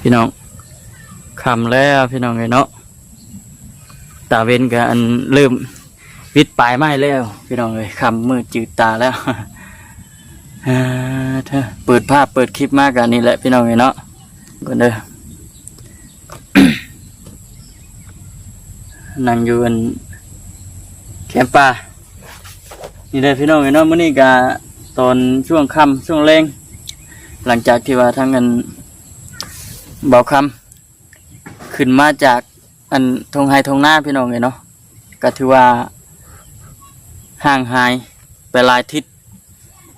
ພີ່ນ້ອງ ຄ່ຳແລ້ວພີ່ນ້ອງເອີຍເນາະ ຕາເວັນກໍອັນເລີ່ມວິດປາຍໄມ້ແລ້ວພີ່ນ້ອງເອີຍ ຄ່ຳມືດຈືດຕາແລ້ວ ອ່າ ເທີ ເປີດພາບເປີດຄລິບມາກໍນີ້ແຫຼະພີ່ນ້ອງເອີຍເນາະ ກ່ອນເດີ ນັ່ງຢູ່ອັນແຄມປ່າ ນີ້ແຫຼະພີ່ນ້ອງເອີຍເນາະ ມື້ນີ້ກະຕອນຊ່ວງຄ່ຳຊ່ວງແລງ ຫຼັງຈາກທີ່ວ່າທາງອັນບ່າວຄຳຂຶ້ນມາຈາກອັນທົ່ງໄຮ່ທົ່ງນາພີ່ນ້ອງເອີຍເນາະ ກະຖືວ່າຫ່າງຫາຍໄປຫຼາຍທິດ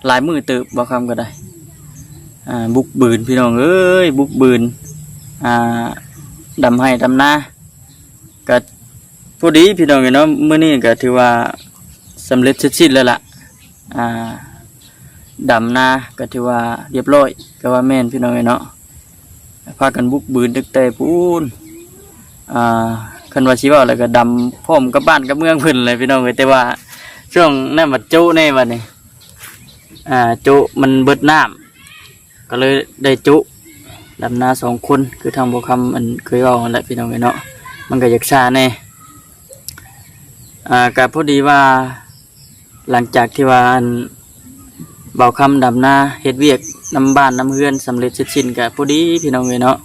ຫຼາຍມື້ເຕີບ ບ່າວຄຳກໍໄດ້ ອ່າ ບຸກບືນພີ່ນ້ອງເອີຍ ບຸກບືນ ອ່າ ດຳໄຮ່ດຳນາ ກະພໍດີພີ່ນ້ອງເອີຍເນາະ ມື້ນີ້ກະຖືວ່າສຳເລັດເສັດສິ້ນແລ້ວລະ ອ່າ ດຳນາກະຖືວ່າລຽບຮ້ອຍ ກະວ່າແມ່ນພີ່ນ້ອງເອີຍເນາະ ພາກັນບຸກບືນຕັ້ງແຕ່ພຸ້ນ ອ່າ ຄັນວ່າຊິເວົ້າແລ້ວກະດຳພ້ອມກັບບ້ານກັບເມືອງເພິ່ນແຫຼະພີ່ນ້ອງເອີຍ ແຕ່ວ່າຊ່ວງນັ້ນບັດໂຈະແນ່ບັດນີ້ ອ່າ ໂຈະມັນເບິດນ້ຳ ກໍເລີຍໄດ້ໂຈະດຳນາສອງຄົນ ຄືທາງບ່າວຄຳອັນເຄີຍເວົ້າຫັ້ນແຫຼະພີ່ນ້ອງເອີຍເນາະ ມັນກໍຢາກຊ້າແດ່ ອ່າ ກໍພໍດີວ່າຫຼັງຈາກທີ່ວ່າອັນບ່າວຄຳດຳນາເຮັດວຽກນຳບ້ານນຳເຮືອນສຳເລັດເສັດສິ້ນ ກໍພໍດີພີ່ນ້ອງເອີຍເນາະ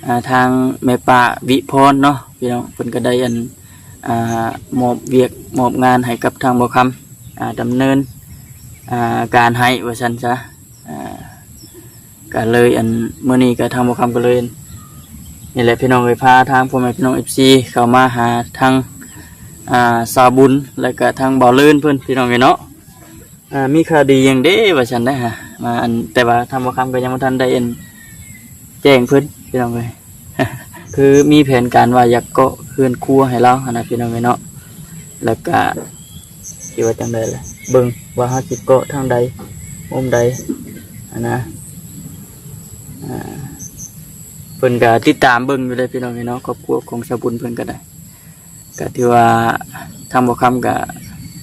ອ່າ ທາງແມ່ປ້າວິພອນເນາະ ພີ່ນ້ອງ ເພິ່ນກໍໄດ້ອັນ ອ່າ ມອບວຽກມອບງານໃຫ້ກັບທາງບ່າວຄຳ ອ່າ ດຳເນີນ ອ່າ ການໃຫ້ວ່າຊັ້ນຊະ ອ່າ ກະເລີຍອັນ ມື້ນີ້ກະທາງບ່າວຄຳກະເລີຍ ນີ້ແຫຼະພີ່ນ້ອງເອີຍ ພາທາງພໍ່ແມ່ພີ່ນ້ອງເອັຟຊີເຂົ້າມາຫາທາງ ອ່າ ສາວບຸນ ແລະກະທາງບ່າວເລີນເພິ່ນພີ່ນ້ອງເອີຍເນາະ ອ່າ ມີຂ່າວດີຫຍັງເດ້ວ່າຊັ້ນໄດ໋ຫາ ມາອັນ ແຕ່ວ່າທາງບ່າວຄຳກໍຍັງບໍ່ທັນໄດ້ອັນ ແຈ້ງເພິ່ນພີ່ນ້ອງເອີຍ ຄືມີແຜນການວ່າຢາກເກາະເຮືອນຄົວໃຫ້ລາວຫັ້ນນະພີ່ນ້ອງເອີຍເນາະ ແລ້ວກະຊິວ່າຈັ່ງໃດລະ ເບິ່ງວ່າເຮົາຊິເກາະທາງໃດ ມຸມໃດຫັ້ນນະ ອ່າ ເພິ່ນກະຕິດຕາມເບິ່ງຢູ່ເດ້ພີ່ນ້ອງເອີຍເນາະ ຄອບຄົວຂອງສາວບຸນເພິ່ນກະໄດ້ ກະຖືວ່າທາງບ່າວຄຳກະ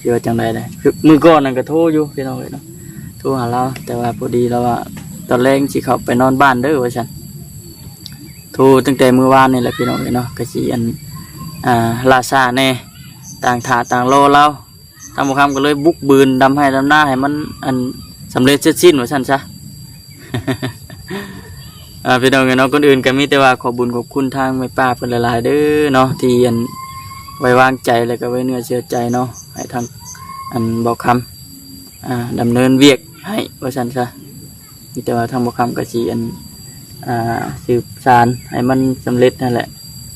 ຊິວ່າຈັ່ງໃດແຫຼະ ຄືມື້ກ່ອນນັ້ນກະໂທຢູ່ພີ່ນ້ອງເອີຍເນາະ ໂທຫາລາວ ແຕ່ວ່າພໍດີລາວວ່າຕອນແລງຊິເຂົ້າໄປນອນບ້ານເດີວ່າຊັ້ນ ໂທຕັ້ງແຕ່ມື້ວານນີ້ແຫຼະພີ່ນ້ອງເອີຍເນາະ ກະຊິອັນ ອ່າ ລ່າຊ້າແດ່ ຕ່າງຖ້າຕ່າງລໍລາວ ທາງບ່າວຄຳກໍເລີຍບຸກບືນດຳໄຮ່ດຳນາໃຫ້ມັນອັນສຳເລັດເສັດສິ້ນວ່າຊັ້ນຊະ. ອ່າ ພີ່ນ້ອງເອີຍເນາະ ກ່ອນອື່ນກໍມີແຕ່ວ່າຂອບບຸນຂອບຄຸນທາງແມ່ປ້າເພິ່ນຫຼາຍໆເດີເນາະ ທີ່ອັນໄວ້ວາງໃຈ ແລ້ວກໍໄວ້ເນື້ອເຊື່ອໃຈເນາະ ໃຫ້ທາງອັນບ່າວຄຳ ອ່າ ດຳເນີນວຽກໃຫ້ວ່າຊັ້ນຊະ ມີແຕ່ວ່າທາງບ່າວຄຳກໍຊິອັນ ອ່າ ສືບສານໃຫ້ມັນສຳເລັດຫັ້ນແຫຼະ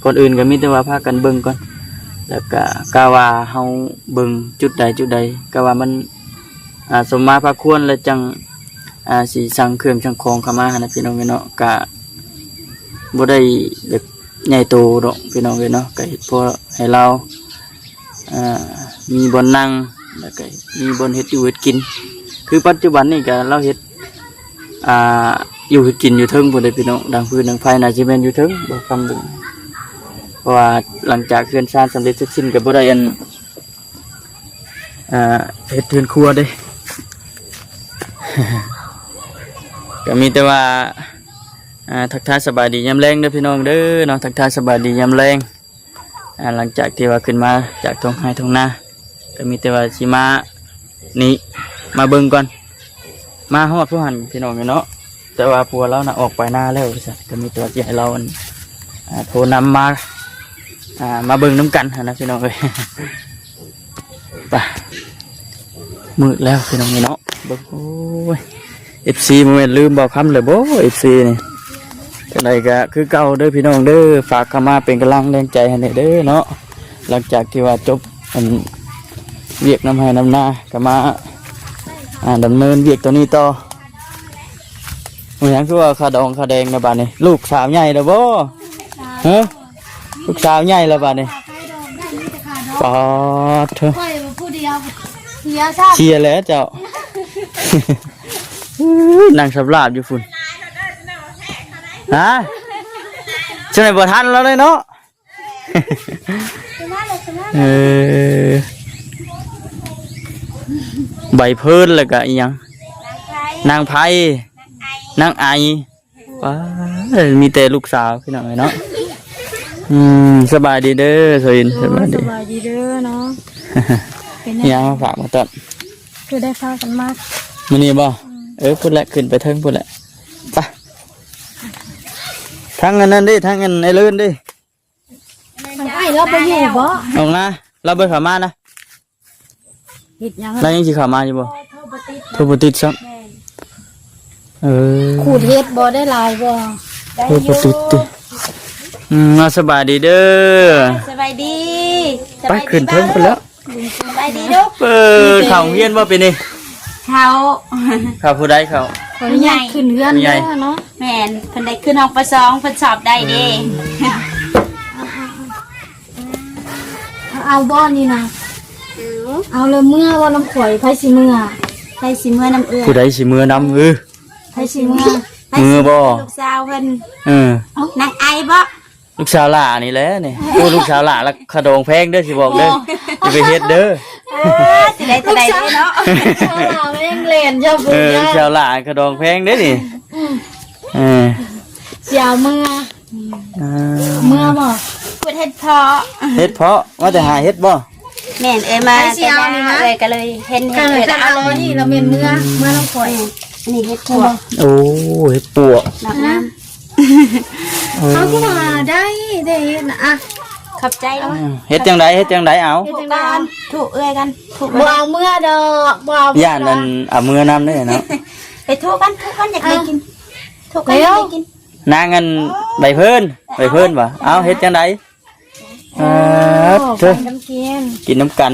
ກ່ອນອື່ນກໍມີແຕ່ວ່າພາກັນເບິ່ງກ່ອນ ແລ້ວກໍກະວ່າເຮົາເບິ່ງຈຸດໃດຈຸດໃດ ກະວ່າມັນ ອ່າ ສົມມາພາຄວນ ແລ້ວຈັ່ງ ອ່າ ຊິສັ່ງເຄື່ອງສັ່ງຂອງເຂົ້າມາຫັ້ນນະ ພີ່ນ້ອງເອີຍເນາະ ກະບໍ່ໄດ້ແບບໃຫຍ່ໂຕດອກ ພີ່ນ້ອງເອີຍເນາະ ກະເຮັດພໍໃຫ້ລາວ ອ່າ ມີບ່ອນນັ່ງ ແລ້ວກະມີບ່ອນເຮັດຢູ່ເຮັດກິນ ຄືປັດຈຸບັນນີ້ກະລາວເຮັດ ອ່າ ຢູ່ເຮັດກິນຢູ່ເທິງພຸ້ນເດ້ພີ່ນ້ອງ ດັງຟືນດັງໄຟໜ້າຊິແມ່ນຢູ່ເທິງ ບໍ່ຄຳເບິ່ງ ເພາະວ່າຫຼັງຈາກເຮືອນຊານສຳເລັດເສັດສິ້ນກະບໍ່ໄດ້ອັນ ອ່າ ເຮັດເຮືອນຄົວເດ້ ກໍມີແຕ່ວ່າ ອ່າ ທັກທາຍສະບາຍດີຍາມແລງເດີພີ່ນ້ອງເດີເນາະ ທັກທາຍສະບາຍດີຍາມແລງ ອ່າ ຫຼັງຈາກທີ່ວ່າຂຶ້ນມາຈາກທົ່ງໄຮ່ທົ່ງນາ ກໍມີແຕ່ວ່າຊິມານີ້ ມາເບິ່ງກ່ອນ ມາຮອດຜູ້ຫັ້ນພີ່ນ້ອງເອີຍເນາະ ແຕ່ວ່າຜົວລາວນະອອກໄປນາແລ້ວວ່າຊັ້ນ ກໍມີແຕ່ວ່າຊິໃຫ້ລາວອັນ ອ່າ ໂທນຳມາ ອ່າ ມາເບິ່ງນຳກັນຫັ້ນນະພີ່ນ້ອງເອີຍ ໄປ ມືດແລ້ວພີ່ນ້ອງເອີຍເນາະ ເບິ່ງ ໂອ້ຍ ເອັຟຊີ ບໍ່ແມ່ນລືມບ່າວຄຳເລີຍບໍ່ ເອັຟຊີ ນີ້ ຈັ່ງໃດກໍຄືເກົ່າເດີພີ່ນ້ອງເດີ ຝາກເຂົ້າມາເປັນກຳລັງແຮງໃຈໃຫ້ແດ່ເດີເນາະ ຫຼັງຈາກທີ່ວ່າຈົບອັນວຽກນຳໄຮ່ນຳນາ ກໍມາ ອ່າ ດຳເນີນວຽກຕົວນີ້ຕໍ່ ແມ່ນຫຍັງຄືວ່າຂາດອງຂາແດງໃນບາດນີ້ ລູກສາວໃຫຍ່ແລ້ວບໍ່ ຮະ ລູກສາວໃຫຍ່ແລ້ວບາດນີ້ ປາດເທີ ຂ້ອຍຜູ້ດຽວ ເສຍຊ້ຳ ເສຍແລ້ວເຈົ້າ ນັ່ງສຳລາບຢູ່ພຸ້ນ ຮະ ຊ່ວຍບໍ່ທັນແລ້ວເນາະ ເອີ ໃບເພີນ ແລ້ວກະອີ່ຫຍັງ ນາງໄພ ນາງໄອ ປາດ ເອີ ມີແຕ່ລູກສາວພີ່ນ້ອງເອີຍເນາະ. ອືມ ສະບາຍດີເດີ ສະວິນ ໂດຍ ສະບາຍດີ ສະບາຍດີເດີເນາະ. ເປັນຫຍັງ ຫຍັງມາຝາກມາຕ້ອນ ຄືໄດ້ພາກັນມາມື້ນີ້ບໍ່? ອືມ ເອີ ພຸ້ນແຫຼະ ຂຶ້ນໄປເທິງພຸ້ນແຫຼະ ໄປ. ທາງອັນນັ້ນເດ້ ທາງອັນໄອ້ເລີນເດ້. ທາງອ້າຍລາວບໍ່ຢູ່ບໍ່? ອອກນາ ລາວບໍ່ເຂົ້າມານະ. ເຮັດຫຍັງ? ລາວຍັງຊິເຂົ້າມາຢູ່ບໍ່? ໂທບໍ່ຕິດ ໂທບໍ່ຕິດຊ້ຳ. ແມ່ນ ເອີ ຂູດເຫັດບໍ່ ໄດ້ຫຼາຍບໍ່? ໂທບໍ່ຕິດຕິ. ອືມ ເອົາ ສະບາຍດີເດີ. ສະບາຍດີ. ໄປຂຶ້ນເທິງພຸ້ນແລ້ວ. ສະບາຍດີລູກ. ເອີ ເຂົ້າໂຮງຮຽນບໍ່ປີນີ້? ເຂົ້າ. ເຂົ້າຜູ້ໃດເຂົ້າ? ຜູ້ໃຫຍ່ ຂຶ້ນເຮືອນເດີເນາະ. ແມ່ນ ເພິ່ນໄດ້ຂຶ້ນຫ້ອງ ປ.ສອງ ເພິ່ນສອບໄດ້ເດ້. ເອົາ ເອົາບໍ່ນີ້ນະ? ເອົາ ເອົາແລ້ວເມືອບໍ່ນຳຂ້ອຍ? ໃຜຊິເມືອ? ໃຜຊິເມືອນຳເອື້ອຍ? ຜູ້ໃດຊິເມືອນຳ? ເອີ ໃຜຊິເມືອ? ເມືອບໍ່? ລູກສາວເພິ່ນ. ເອີ ນາງໄອບໍ່? ລູກສາວຫຼ້ານີ້ແຫຼະນີ້. ໂອ້ ລູກສາວຫຼ້າລະຂະດອງແພງເດີ ຊິບອກເດີ. ໂອ້ ຢ່າໄປເຮັດເດີ. ເອີ ຊິໄດ້ເທົ່າໃດເນາະ? ລູກສາວຫຼ້າແມ່ງແລ່ນຢູ່. ເອີ ລູກສາວຫຼ້າຂະດອງແພງເດ້ນີ້. ອືມ ເອີ ຊິເອົາເມືອ. ອ່າ ເມືອບໍ່? ຂູດເຫັດເຜາະ. ເຫັດເຜາະ ມາແຕ່ຫາເຫັດບໍ່? ແມ່ນ ເອີຍມາ ໃຜຊິເອົານີ້ນະ? ເອີຍກໍເລີຍເຫັນເຫັດ ເອີຍກໍເອົາ. ນີ້ລະແມ່ນເມືອ ເມືອນຳຂ້ອຍ. ແມ່ນ ອັນນີ້ເຫັດປວກ. ໂອ້ ເຫັດປວກ ດອກງາມ. ເອີ ເຮົາຄືວ່າໄດ້ ໄດ້ເຫັດນະ. ອ່ະ ຂອບໃຈ. ເອີ ເຮັດຈັ່ງໃດ ເຮັດຈັ່ງໃດ? ເອົາ ເຮັດຈັ່ງໃດ? ເອົາ ທຸເອື້ອຍກັນ ທຸ. ບໍ່ເອົາເມືອດອກ ບໍ່ເອົາເມືອດອກ. ຢ້ານອັນເອົາເມືອນຳເດ້ເນາະ. ໄປທຸກັນ ທຸກັນ ຢາກໄດ້ກິນ. ທຸກັນ ຢາກໄດ້ກິນ. ນາງອັນໃບເພີນ ໃບເພີນວ່າ ເອົາ ເຮັດຈັ່ງໃດ? ເອີ ເອີ ກິນນຳກັນ.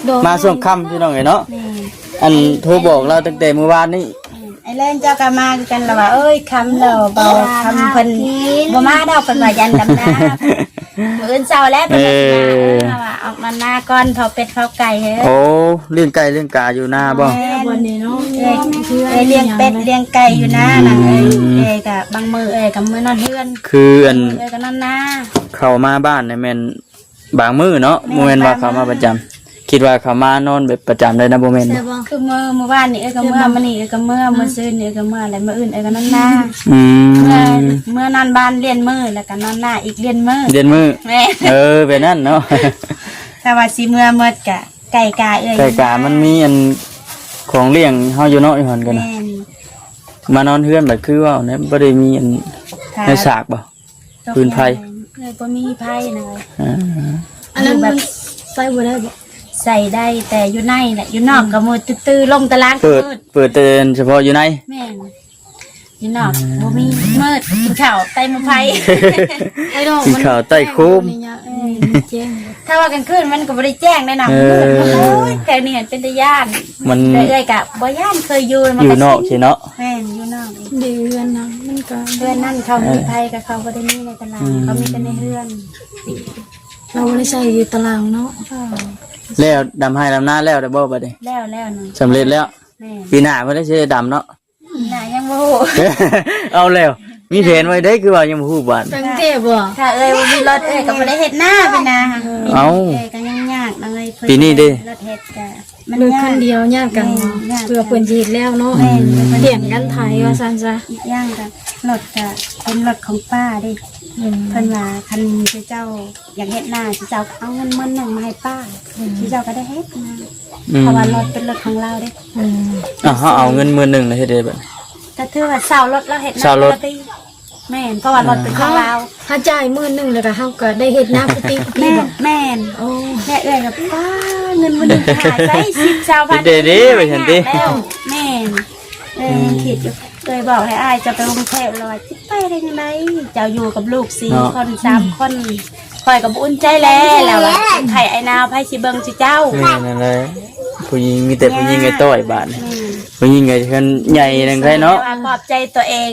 ໂດຍ ມາຊ່ວງຄ່ຳພີ່ນ້ອງເອີຍເນາະ. ແມ່ນ ອັນໂທບອກລາວຕັ້ງແຕ່ມື້ວານນີ້. ແມ່ນ ໄອ້ແລນເຈົ້າກໍມາຄືກັນລະວ່າ ເອີຍ ຄ່ຳແລ້ວ ເບົາຄ່ຳ ເພິ່ນບໍ່ມາດອກ ເພິ່ນວ່າຢ້ານດຳນາ. ມື້ອື່ນເຊົ້າແລ້ວເພິ່ນວ່າຊິມາ. ເອີ ເອີ ວ່າອອກນອນນາກ່ອນ ເຝົ້າເປັດເຝົ້າໄກ່ເອີຍ. ໂອ້ ລ້ຽງໄກ່ລ້ຽງກາຢູ່ນາບໍ່? ແມ່ນ ເອີຍ ເອີຍລ້ຽງເປັດລ້ຽງໄກ່ຢູ່ນານະ. ອືມ ເອີຍ ເອີຍກໍບາງມື້ເອີຍກໍເມືອນອນເຮືອນ. ຄືອັນ ເອີຍກໍນອນນາ. ເຂົ້າມາບ້ານນີ້ແມ່ນ ບາງມື້ເນາະ. ແມ່ນ ບໍ່ແມ່ນວ່າເຂົ້າມາປະຈຳ. ບາງມື້ ຄິດວ່າເຂົ້າມານອນແບບປະຈຳໄດ້ນະ ບໍ່ແມ່ນບໍ່? ຄືມື້ ມື້ວານນີ້ເອີຍກໍເມືອ ມື້ນີ້ເອີຍກໍເມືອ ອືມ ມື້ຊືນນີ້ເອີຍກໍເມືອ ແລ້ວມື້ອື່ນເອີຍກໍນອນນາ. ອືມ ເມືອ ເມືອນອນບ້ານລຽນມື້ ແລ້ວກໍນອນນາອີກລຽນມື້ ລຽນມື້. ແມ່ນ ເອີ ແບບນັ້ນເນາະ. ຖ້າວ່າຊິເມືອໝົດກະໄກ່ກາເອີຍ ໄກ່ກາມັນມີອັນຂອງລ້ຽງເຮົາຢູ່ເນາະ ຢູ່ຫັ້ນກັນນະ. ແມ່ນ ມານອນເຮືອນບັດຄືເວົ້ານະ ບໍ່ໄດ້ມີອັນ ຖ້າ ໃນສາກບໍ່? ຟືນໄຟ ເອີຍ ບໍ່ມີໄຟນະ. ອ່າ ອັນນັ້ນມັນໃຊ້ບໍ່ໄດ້ບໍ່? ໃຊ້ໄດ້ແຕ່ຢູ່ໃນແຫຼະ ຢູ່ນອກກໍມືດຕື້ໆ ລົງຕາລາງກໍມືດ. ເປີດແຕ່ສະເພາະຢູ່ໃນ. ແມ່ນ ຢູ່ນອກ ອືມ ບໍ່ມີ ມືດ. ກິນເຂົ້າໃຕ້ໝາກໄຜ່ ກິນເຂົ້າໃຕ້ໂຄມ. ເອີຍ ແຈ້ງ ຖ້າວ່າກາງຄືນມັນກໍບໍ່ໄດ້ແຈ້ງໄດ໋ນະ. ເອີ ໂອ້ຍ ແຖວນີ້ຫັ້ນເປັນຕາຢ້ານ. ມັນ ແຕ່ເອື້ອຍກະບໍ່ຢ້ານ ເຄີຍຢູ່ ຢູ່ນອກຊີ້ເນາະ. ແມ່ນ ຢູ່ນອກ ເດ ເຮືອນນະ ມັນກໍ ເຮືອນນັ້ນເຂົາມີໃຜກໍເຂົາບໍ່ໄດ້ມີໃນຕະຫຼາງ ອືມ ເຂົາມີແຕ່ໃນເຮືອນ. ເຮົາບໍ່ໄດ້ໃຊ້ຢູ່ຕະຫຼາງເນາະ. ເອີ ແລ້ວດຳໄຮ່ດຳນາແລ້ວໄດ້ບໍ່ບັດນີ້? ແລ້ວ ແລ້ວນະ ສຳເລັດແລ້ວ. ແມ່ນ ປີໜ້າເພິ່ນໄດ້ຊິໄດ້ດຳເນາະ. ໜ້າຍັງບໍ່ຮູ້. ເອົາແລ້ວ ມີແຜນໄວ້ເດ້ ຄືວ່າຍັງບໍ່ຮູ້ບາດ. ຕັ້ງແຕ່ບໍ່ ຖ້າເອື້ອຍບໍ່ມີລົດ ເອື້ອຍກໍບໍ່ໄດ້ເຮັດນາປີໜ້າ. ເອີ ເອົ້າ ເອື້ອຍກໍຍັງຍາກເນາະ. ເອື້ອຍ ປີນີ້ເດ້ ລົດເຮັດກະ ມັນ ເບິ່ງ ຍາກ ຄົນດຽວຍາກກັນເນາະ. ແມ່ນ ຍາກ ເພື່ອເພິ່ນຊິເຮັດແລ້ວເນາະ. ແມ່ນ ປ່ຽນກັນໄຖວ່າຊັ້ນຊະ. ອີກຢ່າງກໍລົດກໍເປັນລົດຂອງປ້າເດ້. ອືມ ເພິ່ນວ່າຄັນເຈົ້າຢາກເຮັດນາ ເຈົ້າກໍເອົາເງິນໝື່ນໜຶ່ງມາໃຫ້ປ້າ. ອືມ ເຈົ້າກໍໄດ້ເຮັດນາ. ອືມ ເພາະວ່າລົດເປັນລົດຂອງລາວເດ້. ອືມ ອ່າ ເຮົາເອົາເງິນໝື່ນໜຶ່ງແລ້ວເຮັດໄດ້ບັດ? ກໍຖືວ່າເຊົ່າລົດແລ້ວເຮັດນາ. ເຊົ່າລົດ ແມ່ນ ເພາະວ່າລົດເປັນຂອງລາວ. ອ່າ ເຮົາຈ່າຍໝື່ນໜຶ່ງ ແລ້ວກໍເຮົາກໍໄດ້ເຮັດນາປຸຕິປຸຕິ. ແມ່ນ ບໍ່? ແມ່ນ ໂອ້ ແມ່ເອື້ອຍກໍປ້າ ເງິນມື້ໜຶ່ງຫາໃຊ້ສິບຊາວພັນ. ເຮັດໄດ້ເດ້ ວ່າຊັ້ນຕິ. ແມ່ນ ເອີຍ ອືມ ຄິດຢູ່ ເອື້ອຍບອກໃຫ້ອ້າຍເຈົ້າໄປກຸງເທບ ແລ້ວວ່າຊິໄປໄດ້ຈັ່ງໃດ ເຈົ້າຢູ່ກັບລູກສີ່ ເນາະ ຄົນ ສາມຄົນ. ຂ້ອຍກໍບໍ່ອຸ່ນໃຈແລ້ວ ແລ້ວວ່າໄຂ້ໄອໜາວໃຜຊິເບິ່ງສູ່ເຈົ້າ. ແມ່ນນັ້ນແຫຼະ ຜູ້ຍິງມີແຕ່ຜູ້ຍິງໄອ້ຕ້ອຍບາດນີ້. ແມ່ນ ຜູ້ຍິງກໍເຮືອນໃຫຍ່ໜຶ່ງໄດ້ເນາະ. ແຕ່ວ່າປອບໃຈຕົວເອງ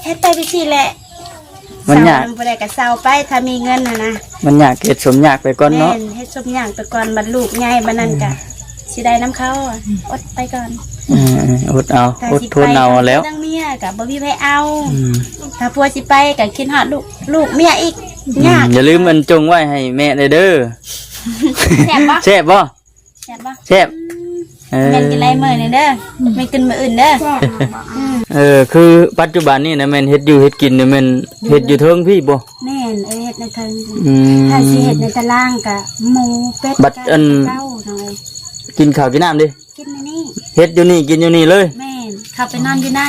ເຮັດໄປຈັ່ງຊີ້ແຫຼະ. ມັນຍາກ ເຊົານຳຜູ້ໃດກໍເຊົາໄປ ຖ້າມີເງິນຫັ້ນນະ. ມັນຍາກເຮັດສົມຍາກໄປກ່ອນເນາະ. ແມ່ນ ເຮັດສົມຍາກໄປກ່ອນ ບັດລູກໃຫຍ່ບັດນັ້ນກໍ ອືມ ຊິໄດ້ນຳເຂົາ ອືມ ອົດໄປກ່ອນ. ເອີ ເອີ ອົດເອົາ ອົດທົນເອົາແລ້ວ. ທາງເມຍກໍບໍ່ມີໃຜເອົາ. ອືມ ຖ້າຜົວຊິໄປກໍຄິດຮອດລູກ ລູກເມຍອີກ. ອືມ ຍາກ. ຢ່າລືມອັນຈົ່ງໄວ້ໃຫ້ແມ່ແດ່ເດີ. ແຊບບໍ່? ແຊບບໍ່? ແຊບບໍ່? ແຊບ. ອືມ ເອີ ແມ່ນກິນຫຼາຍມື້ນີ້ເດີ ແມ່ນກິນມື້ອື່ນເດີ. ເອີ ຄືປັດຈຸບັນນີ້ນະ ແມ່ນເຮັດຢູ່ເຮັດກິນນີ້ແມ່ນເຮັດຢູ່ເທິງພີ້ບໍ່? ແມ່ນ ເອີ ເຮັດໃນເທິງ. ອືມ ຖ້າຊິເຮັດໃນຕາລາງກະໝູ ເປັດ ບັດອັນ ເກົ້າ ນ້ອງເອີຍ. ກິນເຂົ້າກິນນ້ຳເດ? ກິນໃນນີ້ ເຮັດຢູ່ນີ້ກິນຢູ່ນີ້ເລີຍ. ແມ່ນ ເຂົ້າໄປນອນຢູ່ໃນ ອໍ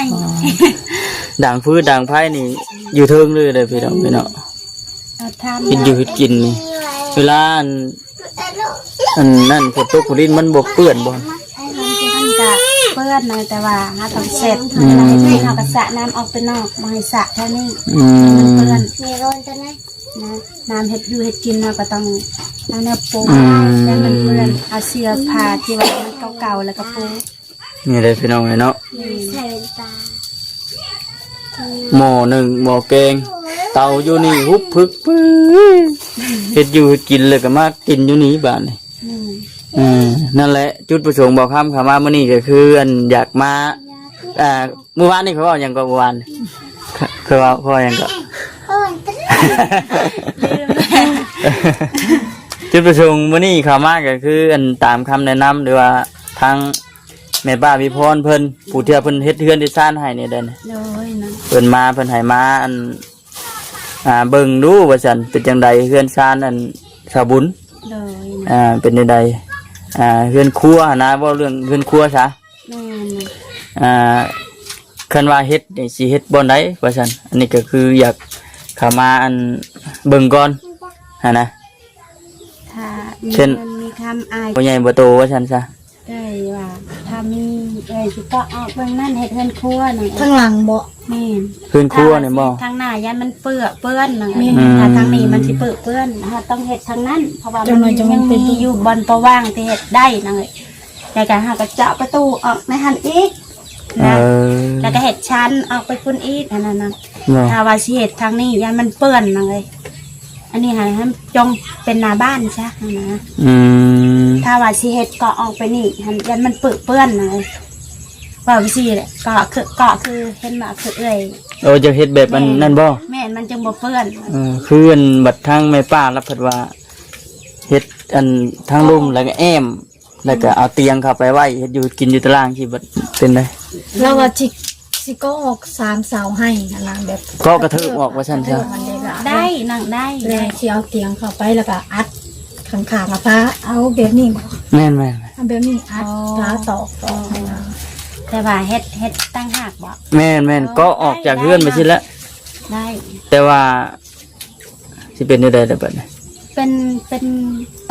ດັງຟືນດັງໄຟນີ້ຢູ່ເທິງເລີຍເດີພີ່ນ້ອງເອີຍເນາະ. ເຮັດຢູ່ເຮັດກິນນີ້ ເວລາອັນ ອັນນັ້ນ ຝົນຕົກຝົນລິນມັນບໍ່ເປື້ອນບໍ່? ມັນກະເປື້ອນນະ ແຕ່ວ່າເຮົາຕ້ອງເຊັດ ອືມ ເວລາເຮັດກິນເຮົາກະສະນ້ຳອອກໄປນອກ ບໍ່ໃຫ້ສະແຖວນີ້ ອືມ ມັນເປື້ອນ. ນະ ນ້ຳເຮັດຢູ່ເຮັດກິນເຮົາກະຕ້ອງເອົາແນວປູ ອືມ ໃຫ້ມັນເປື້ອນ ເອົາເສື້ອຜ້າທີ່ວ່າມັນເກົ່າໆ ແລ້ວກະປູ. ນີ້ເດ້ພີ່ນ້ອງເອີຍເນາະ ອືມ ໝໍ້ໜຶ້ງ ໝໍ້ແກງ ເຕົາຢູ່ນີ້ຫຸບຜຶກ ເຮັດຢູ່ເຮັດກິນແລ້ວກະມາກິນຢູ່ນີ້ບາດນີ້. ອືມ ເອີ ນັ້ນແຫຼະ ຈຸດປະສົງບ່າວຄຳເຂົ້າມາມື້ນີ້ກະຄື ອັນ ຢາກມາ ອ່າ ມື້ວານນີ້ເຂົາເວົ້າຫຍັງເກາະ? ມື້ວານ ເຂົາເວົ້າ ເຂົາເວົ້າຫຍັງເກາະ? ລືມແລ້ວ. ຈຸດປະສົງມື້ນີ້ເຂົ້າມາກະຄື ອັນ ຕາມຄຳແນະນຳ ຫຼືວ່າທາງແມ່ປ້າວິພອນເພິ່ນ ຜູ້ທີ່ວ່າເພິ່ນເຮັດເຮືອນເຮັດຊານໃຫ້ນີ້ເດ້ ໂດຍນະ ເພິ່ນມາ ເພິ່ນໃຫ້ມາ ອັນ ອ່າ ເບິ່ງດູວ່າຊັ້ນ ເປັນຈັ່ງໃດເຮືອນຊານ ອັນ ສາວບຸນ ໂດຍນະ ອ່າ ເປັນຈັ່ງໃດ ອ່າ ເຮືອນຄົວຫັ້ນນະ ເວົ້າເລື່ອງເຮືອນຄົວຊະ. ແມ່ນ ອ່າ ຄັນວ່າເຮັດນີ້ຊິເຮັດບ່ອນໃດວ່າຊັ້ນ ອັນນີ້ກະຄືຢາກເຂົ້າມາ ອັນ ເບິ່ງກ່ອນຫັ້ນນະ. ຖ້າມີເງິນມີຄຳ ເຊັ່ນ ອ້າຍ ບໍ່ໃຫຍ່ບໍ່ໂຕວ່າຊັ້ນຊະ ເອີຍ ວ່າຖ້າມີ ເອີຍ ຊິເກາະອອກເບື້ອງນັ້ນ ເຮັດເຮືອນຄົວນັ້ນ ທາງຫຼັງບໍ? ແມ່ນ ເຮືອນຄົວນີ້ບໍ? ທາງໜ້າຢ້ານມັນເປື້ອນນັ້ນ ແມ່ນ ອືມ ຖ້າທາງນີ້ມັນຊິເປື້ອນ ເຮົາຕ້ອງເຮັດທາງນັ້ນ ເພາະວ່າມັນຍັງມີຢູ່ບ່ອນປະຫວ່າງທີ່ເຮັດໄດ້ນັ້ນ. ແລ້ວກະເຮົາກະເຈາະປະຕູອອກໃນຫັ້ນອີກນະ ເອີ ແລ້ວກະເຮັດຊານອອກໄປພຸ້ນອີກຫັ້ນນະ. ຖ້າວ່າຊິເຮັດທາງນີ້ຢ້ານມັນເປື້ອນນະເອີຍ ອັນນີ້ຫັ້ນ ໃຫ້ມັນຈົ່ງເປັນໜ້າບ້ານຊະຫັ້ນນະ. ອືມ ຖ້າວ່າຊິເຮັດເກາະອອກໄປນີ້ຫັ້ນ ຢ້ານມັນເປື້ອນນະເອີຍ ເວົ້າຈັ່ງຊີ້ແຫຼະ. ເກາະຄື ເກາະຄືເຫັນບໍ່ ຄືເອື້ອຍ ໂອ ຢາກເຮັດແບບອັນນັ້ນບໍ? ແມ່ນ ມັນຈຶ່ງບໍ່ເປື້ອນ. ເອີ ຄືອັນ ບັດທາງແມ່ປ້າລະພັດວ່າ ເຮັດອັນທາງລຸ່ມ ແລ້ວກະແອ້ມ ແລ້ວກະເອົາຕຽງເຂົ້າໄປໄວ້ ເຮັດຢູ່ກິນຢູ່ຕາລາງຊີ້ ບັດເປັນໃດ? ລາວວ່າຊິ ຊິເກາະອອກສາມເສົາໃຫ້ຫັ້ນນະ ແບບເກາະກະເທີບອອກວ່າຊັ້ນຊະ. ໄດ້ນະ ໄດ້ ແລ້ວຊິເອົາຕຽງເຂົ້າໄປ ແລ້ວກະອັດຂ້າງໆ ກະຝາ ເອົາແບບນີ້ບໍ? ແມ່ນໆ ເອົາແບບນີ້ອັດ ອໍ ຝາຕອກ ອໍ ແຕ່ວ່າເຮັດ ເຮັດຕ່າງຫາກບໍ? ແມ່ນໆ ເກາະອອກຈາກເຮືອນໄປຊີ້ແຫຼະ ໄດ້ ແຕ່ວ່າ ຊິເປັນແນວໃດລະບັດນີ້? ເປັນ ເປັນ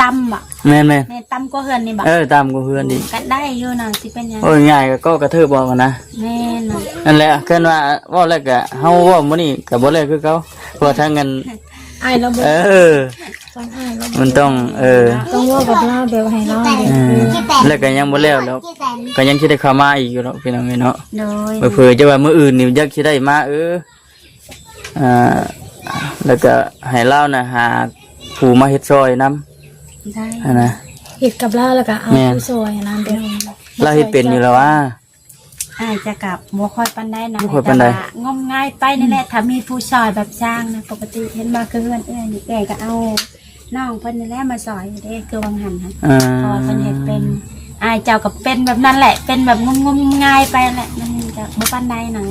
ຕ່ຳບໍ? ແມ່ນໆ ແມ່ນ ຕ່ຳກວ່າເຮືອນນີ້ບໍ? ເອີ ຕ່ຳກວ່າເຮືອນອີກ ກະໄດ້ຢູ່ນະ ຊິເປັນຫຍັງ? ໂອ້ຍ ງ່າຍກະເກາະກະເທີບອອກຫັ້ນນະ. ແມ່ນນະ ນັ້ນແຫຼະ ຄັນວ່າເວົ້າແລ້ວກະ ເຮົາເວົ້າມື້ນີ້ກະບໍ່ແລ້ວຄືເກົ່າ ເພາະວ່າທາງອັນ ອ້າຍລາວບໍ່ ເອີ ມັນຕ້ອງ ເອີ ຕ້ອງເວົ້າກັບລາວແບບໃຫ້ລາວ ເອີ ແລ້ວກະຍັງບໍ່ແລ້ວ ແລ້ວກະຍັງຊິໄດ້ເຂົ້າມາອີກຢູ່ດອກ ພີ່ນ້ອງເອີຍເນາະ. ໂດຍ ເຜີໆຈະວ່າມື້ອື່ນນີ້ຢາກຊິໄດ້ມາ ເອີ ອ່າ ແລ້ວກະໃຫ້ລາວນະຫາຜູ້ມາເຮັດຊ່ອຍນຳ ໄດ້ ຫັ້ນນະ ເຮັດກັບລາວແລ້ວກະເອົາ ແມ່ນ ຜູ້ຊ່ອຍຫັ້ນນະ ແບບ ລາວເຮັດເປັນຢູ່ແລ້ວຫວາ? ອ້າຍຈະກະບໍ່ຄ່ອຍປານໃດນະ ບໍ່ຄ່ອຍປານໃດ ແຕ່ວ່າງົມງາຍໄປນີ້ແຫຼະ ອືມ ຖ້າມີຜູ້ຊ່ອຍແບບຊ່າງນະ. ປົກກະຕິເຫັນບໍ່ ຄືເຮືອນເອື້ອຍນີ້ ເອື້ອຍກະເອົານ້ອງເພິ່ນນີ້ແຫຼະມາຊ່ອຍເດ້ ຄືວ່າງຫັ້ນຫັ້ນ ອ່າ ເພາະວ່າເພິ່ນເຮັດເປັນ. ອ້າຍເຈົ້າກະເປັນແບບນັ້ນແຫຼະ ເປັນແບບງົມງາຍໄປແຫຼະ ມັນກະບໍ່ປານໃດນະ.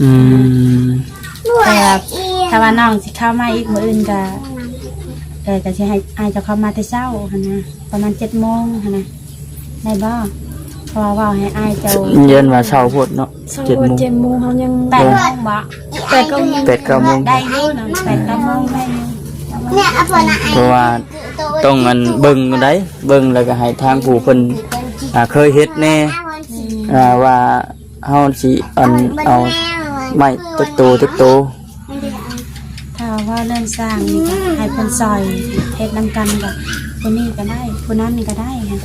ອືມ ແຕ່ວ່າ ຖ້າວ່ານ້ອງຊິເຂົ້າມາອີກມື້ອື່ນກະ ເອີ ກະຊິໃຫ້ອ້າຍເຈົ້າເຂົ້າມາແຕ່ເຊົ້າຫັ້ນນະ ປະມານເຈັດໂມງຫັ້ນນະ ໄດ້ບໍ່? ເພາະວ່າເວົ້າໃຫ້ອ້າຍເຈົ້າ ຢ້ານວ່າເຊົ້າໂພດເນາະ ເຊົ້າໂພດ ເຈັດໂມງ ເຈັດໂມງເຮົາຍັງ ແປດໂມງບໍ? ແປດ ເກົ້າໂມງ ແປດ ເກົ້າໂມງ ໄດ້ຢູ່ນະ ແປດ ເກົ້າໂມງໄດ້ຢູ່. ເພາະວ່າຕ້ອງອັນເບິ່ງໃດ ເບິ່ງແລ້ວກະໃຫ້ທາງຜູ້ເພິ່ນ ອ່າ ເຄີຍເຮັດແດ່ ອືມ ອ່າ ວ່າ ເຮົາຊິອັນເອົາໄມ້ຈັກໂຕຈັກໂຕ. ຖ້າວ່າເລື່ອງສ້າງນີ້ກະໃຫ້ເພິ່ນຊ່ອຍເຮັດນຳກັນ ກະຜູ້ນີ້ກະໄດ້ ຜູ້ນັ້ນກະໄດ້ ແລ້ວ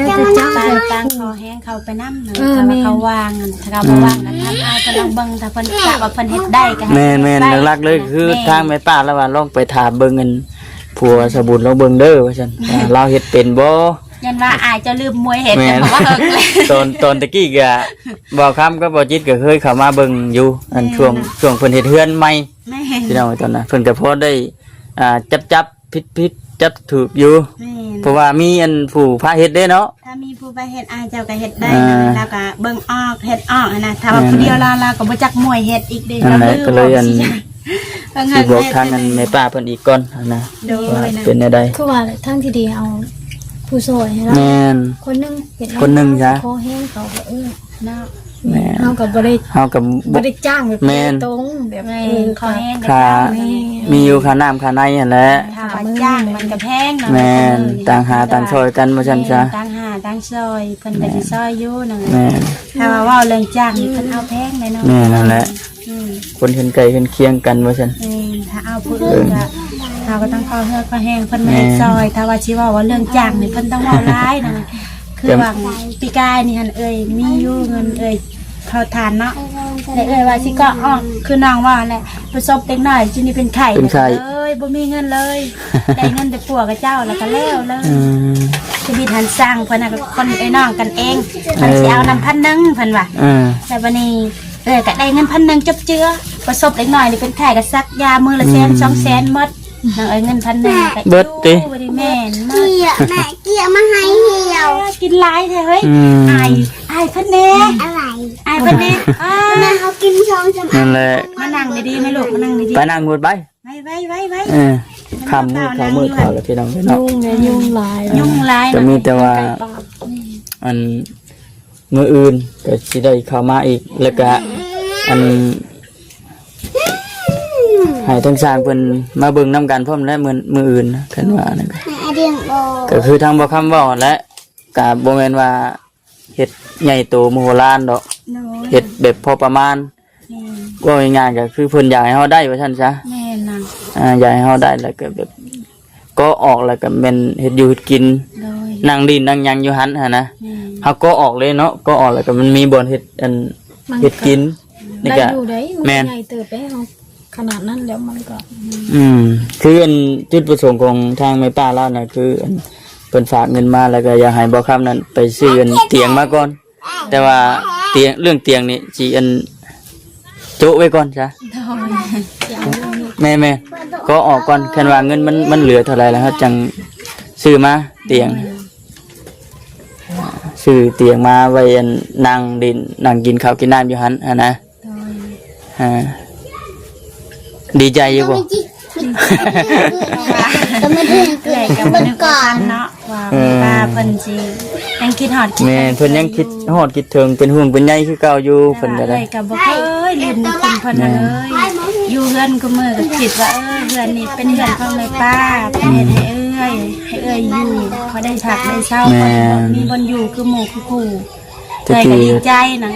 ແຕ່ເຈົ້າ ຕ່າງ ຕ່າງຂໍແຮງເຂົາໄປນຳ. ເອີ ແມ່ນ ຖ້າວ່າເຂົາວ່າງ ຖ້າເຂົາບໍ່ວ່າງກະ ອືມ ທາງອ້າຍກະລອງເບິ່ງ ຖ້າເພິ່ນ ຖ້າວ່າເພິ່ນເຮັດໄດ້ກະໃຫ້ ແມ່ນໆ ເຮັດໄປ ຫຼັກໆເລີຍຄື ແມ່ນ ທາງແມ່ປ້າລາວວ່າລອງໄປຖາມເບິ່ງອັນຜົວສາວບຸນລອງເບິ່ງເດີວ່າຊັ້ນ ວ່າລາວເຮັດເປັນບໍ່. ຢ້ານວ່າອ້າຍເຈົ້າລືມມວຍເຮັດ ແມ່ນ ເພາະວ່າເຮີກແລ້ວ ຕອນ ຕອນຕະກີ້ກະ ບ່າວຄຳກັບບ່າວຈິດກະເຄີຍເຂົ້າມາເບິ່ງຢູ່ ອັນ ແມ່ນ ຊ່ວງ ຊ່ວງເພິ່ນເຮັດເຮືອນໃໝ່ ແມ່ນ ພີ່ນ້ອງ ຕອນນັ້ນເພິ່ນກະພໍໄດ້ ອ່າ ຈັບໆ ຜິດໆ ຈັບຖືກຢູ່ ແມ່ນ ເພາະວ່າມີອັນຜູ້ພາເຮັດເດ້ເນາະ ຖ້າມີຜູ້ພາເຮັດ ອ້າຍເຈົ້າກໍເຮັດໄດ້ ອ່າ ແລ້ວກໍເບິ່ງອອກ ເຮັດອອກຫັ້ນນະ ຖ້າວ່າ ແມ່ນ ຜູ້ດຽວລາວ ລາວກໍບໍ່ຈັກມວຍເຮັດອີກເດ້ ລາວລືມ ກໍເລີຍອັນ ເບິ່ງ ຊິບອກທາງອັນແມ່ປ້າເພິ່ນອີກກ່ອນຫັ້ນນະ ໂດຍ ວ່າເປັນແນວໃດ ຄືວ່າແຫຼະ ທາງທີ່ດີເອົາຜູ້ຊ່ອຍໃຫ້ລາວ ແມ່ນ ຄົນໜຶ່ງເຮັດ ຄົນໜຶ່ງຊະ ຂໍແຮງເຂົາກໍ ເອີ ເນາະ ແມ່ນ ເຮົາກໍບໍ່ໄດ້ ເຮົາກໍບໍ່ ບໍ່ໄດ້ຈ້າງແບບ ແມ່ນ ໂດຍຕົງ ແບບ ແມ່ນ ເອີ ຂໍແຮງ ຄ່າ ແມ່ນ ມີຢູ່ຄ່ານ້ຳຄ່າໃນຫັ້ນແຫຼະ ຖ້າວ່າຈ້າງມັນກໍແພງເນາະ ແມ່ນ ຕ່າງຫາຕ່າງຊ່ອຍກັນວ່າຊັ້ນຊະ ແມ່ນ ຕ່າງຫາຕ່າງຊ່ອຍ ເພິ່ນກໍຊິຊ່ອຍຢູ່ນັ້ນແຫຼະ ແມ່ນ ຖ້າວ່າເວົ້າເລື່ອງຈ້າງນີ້ເພິ່ນເອົາແພງເລີຍເນາະ ແມ່ນນັ້ນແຫຼະ ອືມ ຄົນເຮືອນໃກ້ເຮືອນຄຽງກັນວ່າຊັ້ນ ແມ່ນ ຖ້າເອົາຜູ້ອື່ນກໍ ເຮົາກໍຕ້ອງຂໍເຫື່ອຂໍແຮງເພິ່ນມາເຮັດ ແມ່ນ ຊ່ອຍ ຖ້າວ່າຊິເວົ້າວ່າເລື່ອງຈ້າງນີ້ເພິ່ນຕ້ອງເວົ້າຫຼາຍນະ ຄືຫວ່າງປີກາຍນີ້ຫັ້ນ ເອື້ອຍມີຢູ່ເງິນເອື້ອຍເຜົາຖ່ານເນາະ ແລ້ວເອື້ອຍວ່າຊິເກາະອອກ ຄືນ້ອງເວົ້າຫັ້ນແຫຼະ ປະສົບເດັກນ້ອຍຈຸນີ້ເປັນໄຂ້ ເປັນໄຂ້ ເອີຍ ບໍ່ມີເງິນເລີຍ ໄດ້ເງິນແຕ່ຜົວຂະເຈົ້າ ແລ້ວກໍແລ້ວເລີຍ ອືມ ຊີວິດຫັ້ນຊ່າງເພິ່ນນະ ຄົນເອື້ອຍນ້ອງກັນເອງ ເອີ ເພິ່ນຊິເອົານຳພັນໜຶ່ງເພິ່ນວ່າ ເອີ ແລ້ວບັດນີ້ ເອື້ອຍກໍໄດ້ເງິນພັນໜຶ່ງຈົບເຈືອ ປະສົບເດັກນ້ອຍນີ້ເປັນໄຂ້ກໍສັກຢາມື້ລະແສນ ອືມ ສອງແສນໝົດ ນ້ອງເອີຍ ເງິນພັນໜຶ່ງກໍເບິດຕິ ຢູ່ບໍ່ໄດ້ແມ່ນໝົດ ເກຍ ແມ່ເກຍມາໃຫ້ຫ່ຽວ ກິນຫຼາຍແທ້ເຮີ້ຍ ອືມ ອາຍ ອາຍເພິ່ນແດ່ ອາຍເພິ່ນແດ່ ອາ ແມ່ເຮົາກິນຊອງຈຳ ນັ້ນແຫຼະ ມານັ່ງດີໆ ແມ່ລູກ ມານັ່ງດີໆ ໄປນັ່ງພຸ້ນໄປ ໄວໆໆໆ ເອີ ຄ່ຳມືດ ຄ່ຳມືດເຂົ້າແລ້ວ ພີ່ນ້ອງເອີຍເນາະ ຍຸງແດ່ ຍຸງຫຼາຍ ຍຸງຫຼາຍ ກໍມີແຕ່ວ່າ ໃກ້ປາກ ອັນ ມື້ອື່ນກໍຊິໄດ້ເຂົ້າມາອີກ ແລ້ວກະ ອັນ ໃຫ້ທາງຊ່າງເພິ່ນມາເບິ່ງນຳກັນພ້ອມແຫຼະ ມື້ ມື້ອື່ນ ຄັນວ່ານັ້ນ ກໍຄືທາງບ່າວຄຳເວົ້າຫັ້ນແຫຼະ ກະບໍ່ແມ່ນວ່າເຮັດໃຫຍ່ໂຕມະໂຫລານດອກ ໂດຍ ເຮັດແບບພໍປະມານ ແມ່ນ ເວົ້າງ່າຍໆ ກໍຄືເພິ່ນຢາກໃຫ້ເຮົາໄດ້ວ່າຊັ້ນຊະ ແມ່ນນະ ອ່າ ຢາກໃຫ້ເຮົາໄດ້ ແລ້ວກໍແບບ ກໍອອກແລ້ວກໍແມ່ນເຮັດຢູ່ເຮັດກິນ ໂດຍ ນັ່ງຫຼິ້ນນັ່ງຫຍັງຢູ່ຫັ້ນຫັ້ນນະ ແມ່ນ ເຮົາກໍອອກເລີຍເນາະ ກໍອອກແລ້ວກໍມັນມີບ່ອນເຮັດ ອັນ ມັນ ເຮັດກິນ ນີ້ກໍ ໄດ້ຢູ່ໄດ໋ ແມ່ນ ໃຫຍ່ເຕີບໄດ໋ ເຮົາຂະໜາດນັ້ນແລ້ວມັນກໍ ອືມ ຄືອັນຈຸດປະສົງຂອງທາງແມ່ປ້າລາວນະ ຄືອັນເພິ່ນຝາກເງິນມາ ແລ້ວກໍຢາກໃຫ້ບ່າວຄຳນັ້ນໄປຊື້ອັນຕຽງມາກ່ອນ ແຕ່ວ່າຕຽງ ເລື່ອງຕຽງນີ້ຊິອັນໂຈະໄວ້ກ່ອນຊະ ໂດຍ ແມ່ນໆ ກໍອອກກ່ອນ ຄັນວ່າເງິນມັນ ມັນເຫຼືອເທົ່າໃດແລ້ວ ເຮົາຈັ່ງຊື້ມາຕຽງ ໂດຍ ຊື້ຕຽງມາໄວ້ອັນນັ່ງຫຼິ້ນ ນັ່ງກິນເຂົ້າກິນນ້ຳຢູ່ຫັ້ນຫັ້ນນະ ໂດຍ ອ່າ ດີໃຈຢູ່ບໍ່? ເອື້ອຍກໍບໍ່ນຶກວ່າຝັນເນາະ ວ່າ ເອີ ວ່າເພິ່ນຊິຍັງຄິດຮອດ ແມ່ນ ເພິ່ນຍັງຄິດຮອດຄິດເຖິງ ເປັນຫ່ວງເປັນໃຍຄືເກົ່າຢູ່ ເພິ່ນກໍໄດ້ ເອື້ອຍກໍບໍ່ເຄີຍລືມນຶກເຖິງເພິ່ນເລີຍ ແມ່ນ ຢູ່ເຮືອນຄູ່ມື້ກໍຄິດວ່າ ເອີ ເຮືອນນີ້ເປັນເຮືອນຂອງແມ່ປ້າ ເພິ່ນເຮັດໃຫ້ເອື້ອຍ ໃຫ້ເອື້ອຍຢູ່ ພໍໄດ້ພັກໄດ້ເຊົາ ແມ່ນ ພໍໄດ້ມີບ່ອນຢູ່ຄືໝູ່ຄືຄູ່ ເອື້ອຍກໍດີໃຈນະ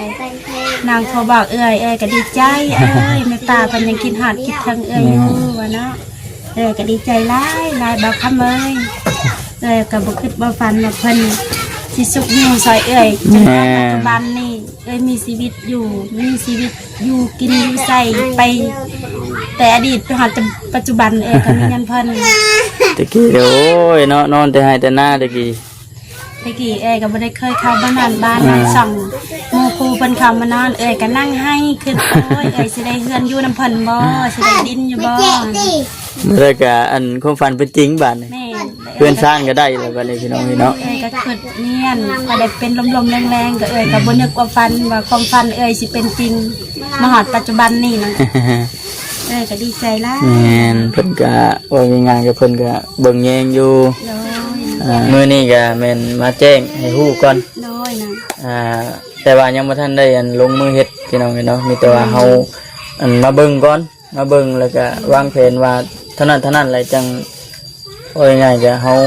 ນາງໂທບອກເອື້ອຍ ເອື້ອຍກໍດີໃຈ ເອີຍ ແມ່ປ້າເພິ່ນຍັງຄິດຮອດຄິດເຖິງເອື້ອຍຢູ່ ວ່າເນາະ ເອື້ອຍກໍດີໃຈຫຼາຍໆ ບ່າວຄຳເອີຍ ເອື້ອຍກໍບໍ່ຄິດບໍ່ຝັນວ່າເພິ່ນຊິຊຸກຍູ້ຊ່ອຍເອື້ອຍ ຈົນມາປັດຈຸບັນນີ້ ເອື້ອຍມີຊີວິດຢູ່ ມີຊີວິດຢູ່ກິນຢູ່ໃຊ້ໄປ ແຕ່ອະດີດໄປຮອດປັດຈຸບັນ ເອື້ອຍກໍມີຍ້ອນເພິ່ນ ແຕ່ກີ້ ໂອ້ຍເນາະ ນອນແຕ່ໄຮ່ແຕ່ນາແຕ່ກີ້ ແຕ່ກີ້ເອື້ອຍກໍບໍ່ໄດ້ເຄີຍເຂົ້າມານອນບ້ານນອນຊ່ອງ ໝູ່ຄູ່ເພິ່ນເຂົ້າມານອນ ເອື້ອຍກໍນັ່ງໄຫ້ ຄິດ ໂອ້ຍ ເອື້ອຍຊິໄດ້ເຮືອນຢູ່ນຳເພິ່ນບໍ່ ຊິໄດ້ດິນຢູ່ບໍ່ ແລ້ວກໍອັນຄວາມຝັນເປັນຈິງບາດນີ້ ແມ່ນ ເຮືອນຊານກໍໄດ້ແລ້ວບາດນີ້ ພີ່ນ້ອງເອີຍເນາະ ເອື້ອຍກໍຄິດນຽນ ພໍໄດ້ເປັນລົມໆແລງໆ ກໍເອື້ອຍກໍບໍ່ນຶກວ່າຝັນວ່າຄວາມຝັນເອື້ອຍຊິເປັນຈິງ ມາຮອດປັດຈຸບັນນີ້ນະ ເອື້ອຍກໍດີໃຈຫຼາຍ ແມ່ນ ເພິ່ນກໍເວົ້າງ່າຍໆ ກໍເພິ່ນກໍເບິ່ງແຍງຢູ່ ໂດຍ ອ່າ ມື້ນີ້ກໍແມ່ນມາແຈ້ງໃຫ້ຮູ້ກ່ອນ ໂດຍນະ ອ່າ ແຕ່ວ່າຍັງບໍ່ທັນໄດ້ອັນລົງມືເຮັດ ພີ່ນ້ອງເອີຍເນາະ ມີແຕ່ວ່າເຮົາ ອືມ ອັນມາເບິ່ງກ່ອນ ມາເບິ່ງແລ້ວກໍວາງແຜນວ່າເທົ່ານັ້ນເທົ່ານັ້ນ ແລ້ວຈັ່ງ ເວົ້າງ່າຍໆ ກໍເຮົາ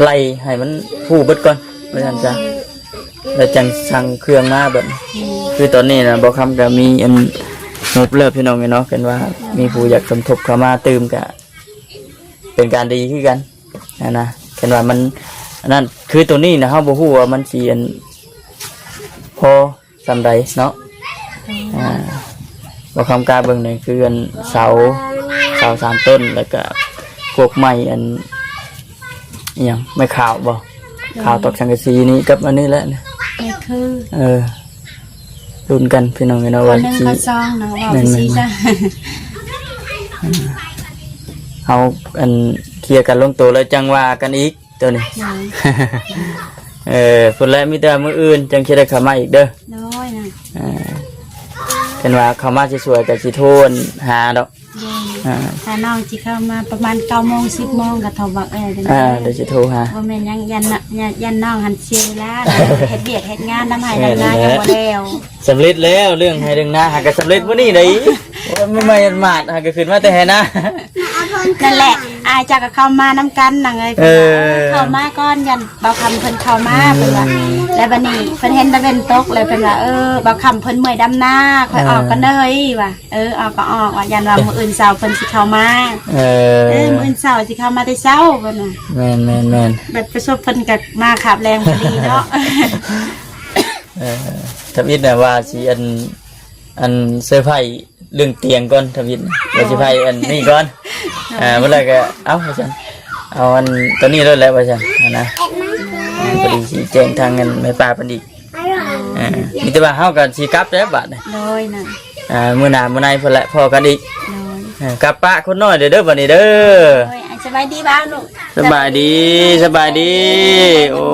ໄລ່ໃຫ້ມັນຮູ້ເບິດກ່ອນ ວ່າຊັ້ນຊະ ແລ້ວຈັ່ງສັ່ງເຄື່ອງມາເບິດ ອືມ ຄືຕອນນີ້ນະ ບ່າວຄຳກໍມີອັນງົບແລ້ວ ພີ່ນ້ອງເອີຍເນາະ ຄັນວ່າມີຜູ້ຢາກສົມທົບເຂົ້າມາຕື່ມກໍເປັນການດີຄືກັນຫັ້ນນະ ຄັນວ່າມັນອັນນັ້ນ ຄືໂຕນີ້ນະ ເຮົາບໍ່ຮູ້ວ່າມັນຊິອັນພໍ ສ່ຳໃດເນາະ ອືມ ອ່າ ບໍ່ຄຳກ້າເບິ່ງນີ້ຄືອັນເສົາ ເສົາສາມຕົ້ນ ແລ້ວກະພວກໄມ້ອັນ ອີ່ຫຍັງ ໄມ້ຂາວບໍ່ ໂດຍ ຂາວຕອກສັງກະສີນີ້ກັບອັນນີ້ແຫຼະ ແມ່ນຄື ເອີ ລຸ້ນກັນພີ່ນ້ອງເອີຍເນາະ ວ່າຊິ ໜຶ່ງຕໍ່ສອງເນາະ ເວົ້າ ແມ່ນໆ ຊິຊະ ອືມ ເຮົາ ອັນ ເຄລຍກັນລົງໂຕແລ້ວຈັ່ງວ່າກັນອີກໂຕນີ້. ໂດຍ. ເອີ ພຸ້ນແຫຼະ ມີແຕ່ມື້ອື່ນຈັ່ງຊິໄດ້ເຂົ້າມາອີກເດີ. ໂດຍນະ. ອ່າ ຄັນວ່າເຂົ້າມາສວຍໆກໍຊິໂທຫາດອກ. ໂດຍ. ອ່າ ຖ້ານ້ອງຊິເຂົ້າມາປະມານເກົ້າໂມງ ສິບໂມງກໍໂທບອກເອື້ອຍເດີ. ອ່າ ດຽວຊິໂທຫາ. ບໍ່ແມ່ນຫຍັງ ຢ້ານນະ ຢ້ານ ຢ້ານນ້ອງຫັ້ນເສຍເວລາ ເຮັດວຽກເຮັດງານນຳໄຮ່ນຳນາ ແມ່ນແຫຼະ ຍັງບໍ່ແລ້ວ. ສຳເລັດແລ້ວ ເລື່ອງໄຮ່ເລື່ອງນາຫາກໍສຳເລັດມື້ນີ້ໄດ໋. ໂອ້ຍ ໃໝ່ໆ ຫາດໆ ຫາກໍຂຶ້ນມາແຕ່ໄຮ່ນາ. ນັ້ນແຫຼະ ອ້າຍເຈົ້າກໍເຂົ້າມານຳກັນນາງເອີຍ. ເອີ ເຂົ້າມາກ່ອນ ຢ້ານບ່າວຄຳເພິ່ນເຂົ້າມາ ອືມ ເພິ່ນວ່າ. ແລ້ວບັດນີ້ເພິ່ນເຫັນຕາເວັນຕົກ ແລ້ວເພິ່ນວ່າ ເອີ ບ່າວຄຳເພິ່ນເມື່ອຍດຳນາ ຂ້ອຍ ເອີ ອອກກ່ອນເດີເຮີ້ຍ ວ່າ. ເອີ ອອກກໍອອກ ວ່າຢ້ານວ່າມື້ອື່ນເຊົ້າເພິ່ນຊິເຂົ້າມາ. ເອີ ເອີ ມື້ອື່ນເຊົ້າຊິເຂົ້າມາແຕ່ເຊົ້າ ເພິ່ນວ່າ. ແມ່ນໆໆ. ບັດປະສົບເພິ່ນກໍມາຄາບແລງພໍດີເນາະ. ເອີ ທຳອິດນະວ່າຊິອັນ ອັນເຊີໄພເລື່ອງຕຽງກ່ອນ ທຳອິດ ວ່າຊິໄພອັນນີ້ກ່ອນ. ອ່າ ມື້ແລກກໍເອົາວ່າຊັ້ນ ເອົາອັນໂຕນີ້ໂລດແຫຼະວ່າຊັ້ນນະ. ອ່າ ພໍດີຊິແຈ້ງທາງອັນແມ່ປ້າເພິ່ນອີກ. ເອີ ມີແຕ່ວ່າເຮົາກໍຊິກັບແລ້ວບາດນີ້. ໂດຍນະ. ອ່າ ມື້ໜ້າມື້ໃນພຸ້ນແຫຼະພໍ້ກັນອີກ. ໂດຍ. ເອີ ກັບປະຄົນນ້ອຍເດີ ເດີ ບັດນີ້ເດີ. ໂດຍ. ອ່າ ສະບາຍດີບ່າວລູກ. ສະບາຍດີ ສະບາຍດີ. ໂອ້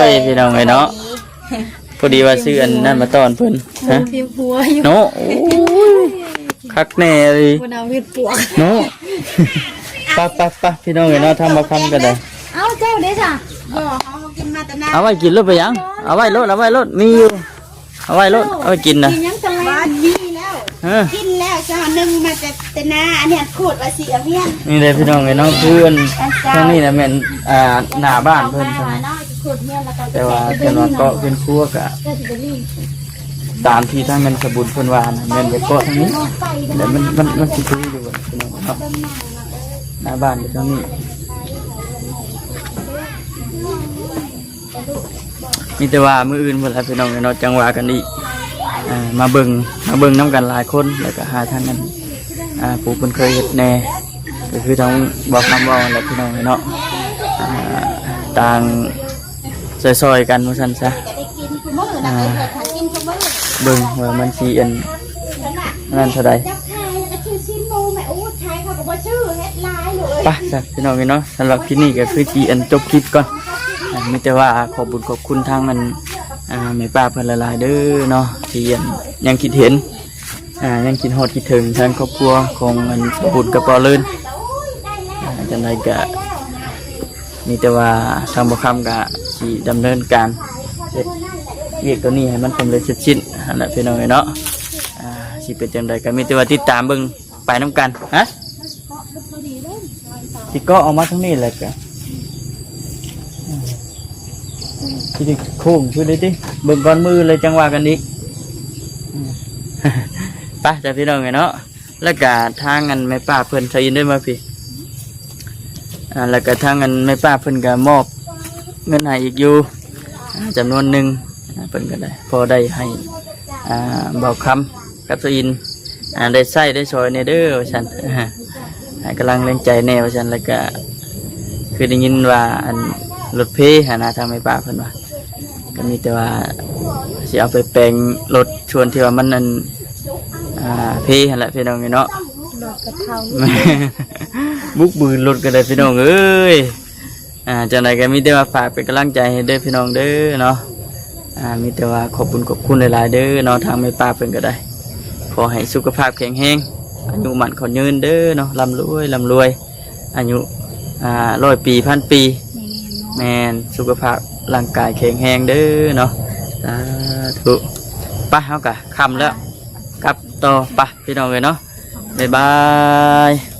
ຍ ພີ່ນ້ອງເອີຍເນາະ ພໍດີວ່າຊື້ອັນນັ້ນມາຕ້ອນເພິ່ນ. ຮະ? ເນາະ ໂອ້ຍ ຄັກແນ່ເລີຍ ບໍ່ນາວເຮັດປວກເນາະ. ໄປໆໆ ພີ່ນ້ອງເອີຍເນາະ ທາງບ່າວຄຳກໍໄດ້. ເອົ້າ ເຈົ້າເດ້ຊະ? ບໍ່ ເຮົາ ເຮົາກິນມາແຕ່ນານ. ເອົາໄວ້ກິນໂລດ ເປັນຫຍັງ? ເອົາໄວ້ໂລດ ເອົາໄວ້ໂລດ ມີຢູ່. ເອົາໄວ້ໂລດ ເອົາໄວ້ກິນນະ. ກິນຫຍັງຕະຫຼາດ? ມີແລ້ວ. ເອີ ກິນແລ້ວ ເຈົ້າໜຶ່ງມາແຕ່ ແຕ່ນາ. ອັນນີ້ຂູດວ່າຊິເອົາເຮືອນ. ນີ້ເດ້ພີ່ນ້ອງເອີຍເນາະ ຄືອັນ ທາງນີ້ນະແມ່ນ ອ່າ ໜ້າບ້ານເພິ່ນ. ແຕ່ວ່າເພິ່ນວ່າເກາະເຮືອນຄົວກະ ຕາມທີ່ທາງແມ່ນສະບຸນເພິ່ນວ່ານະ ແມ່ນໄປເກາະທາງນີ້ ແລ້ວມັນ ມັນ ມັນຊິຄືຢູ່ ພີ່ນ້ອງເນາະ. ໜ້າບ້ານຢູ່ທາງນີ້. ມີແຕ່ວ່າມື້ອື່ນພຸ້ນລະພີ່ນ້ອງເນາະ ຈັ່ງວ່າກັນອີກ. ອ່າ ມາເບິ່ງ ມາເບິ່ງນຳກັນຫຼາຍຄົນ ແລ້ວກໍຫາທາງນັ້ນ ອ່າ ຜູ້ເພິ່ນເຄີຍເຮັດແດ່ ກໍຄືທາງບ່າວຄຳເວົ້ານັ້ນແຫຼະພີ່ນ້ອງເນາະ. ອ່າ ຕ່າງຊ່ອຍໆກັນວ່າຊັ້ນຊະ. ອ່າ ເບິ່ງວ່າມັນຊິອັນນັ້ນເທົ່າໃດ. ໄປຊະພີ່ນ້ອງເອີຍເນາະ ສຳລັບຄລິບນີ້ກໍຄືຊິອັນຈົບຄລິບກ່ອນ. ອ່າ ມີແຕ່ວ່າຂອບບຸນຂອບຄຸນທາງອັນ ອ່າ ແມ່ປ້າເພິ່ນຫຼາຍໆເດີເນາະ ທີ່ອັນຍັງຄິດເຫັນ ອ່າ ຍັງຄິດຮອດຄິດເຖິງທາງຄອບຄົວຂອງອັນປ້າບຸນກັບປ້າເລີນ. ອ່າ ຈັ່ງໃດກໍມີແຕ່ວ່າທາງບ່າວຄຳກໍຊິດຳເນີນການເຮັດວຽກຕົວນີ້ໃຫ້ມັນສຳເລັດເສັດສິ້ນຫັ້ນແຫຼະພີ່ນ້ອງເອີຍເນາະ. ອ່າ ຊິເປັນຈັ່ງໃດກໍມີແຕ່ວ່າຕິດຕາມເບິ່ງ ໄປນຳກັນ. ຮະ? ຊິເກາະອອກມາທາງນີ້ແຫຼະກະ ຊິໄດ້ໂຄ້ງຄືໄດ້ຕິ ເບິ່ງກ່ອນ ມື້ອື່ນເລີຍຈັ່ງວ່າກັນອີກ. ໄປຈ້າພີ່ນ້ອງເອີຍເນາະ. ແລ້ວກະທາງອັນແມ່ປ້າເພິ່ນ ຊາວອິນເດີ ມາພີ້. ອ່າ ແລ້ວກະທາງອັນແມ່ປ້າເພິ່ນກະມອບເງິນໃຫ້ອີກຢູ່ ອ່າ ຈຳນວນໜຶ່ງ. ອ່າ ເພິ່ນກໍໄດ້ ພໍໄດ້ໃຫ້ ອ່າ ບ່າວຄຳກັບຊາວອິນ ອ່າ ໄດ້ໃຊ້ໄດ້ສອຍແດ່ເດີວ່າຊັ້ນ ໃຫ້ກຳລັງແຮງໃຈແດ່ວ່າຊັ້ນ. ແລ້ວກະຄືໄດ້ຍິນວ່າອັນລົດເພຫັ້ນນະ ທາງແມ່ປ້າເພິ່ນວ່າ ກໍມີແຕ່ວ່າຊິເອົາໄປແປງລົດ ສ່ວນທີ່ວ່າມັນອັນ ອ່າ ເພຫັ້ນແຫຼະພີ່ນ້ອງເອີຍເນາະ. ບຸກບືນລົດກໍໄດ້ພີ່ນ້ອງເອີຍ. ອ່າ ຈັ່ງໃດກໍມີແຕ່ວ່າຝາກເປັນກຳລັງໃຈໃຫ້ເດີພີ່ນ້ອງເດີເນາະ. ອ່າ ມີແຕ່ວ່າຂອບບຸນຂອບຄຸນຫຼາຍໆເດີເນາະ ທາງແມ່ປ້າເພິ່ນກໍໄດ້. ຂໍໃຫ້ສຸຂະພາບແຂງແຮງ ອາຍຸໝັ້ນຂວັນຍືນເດີເນາະ ລ່ຳລວຍ ລ່ຳລວຍ ອາຍຸ ອ່າ ຮ້ອຍປີ ພັນປີ. ແມ່ນ ສຸຂະພາບຮ່າງກາຍແຂງແຮງເດີເນາະ. ສາທຸ. ໄປ ເຮົາກະຄ່ຳແລ້ວ ກັບຕໍ່. ໄປ ພີ່ນ້ອງເອີຍເນາະ ບາຍບາຍ.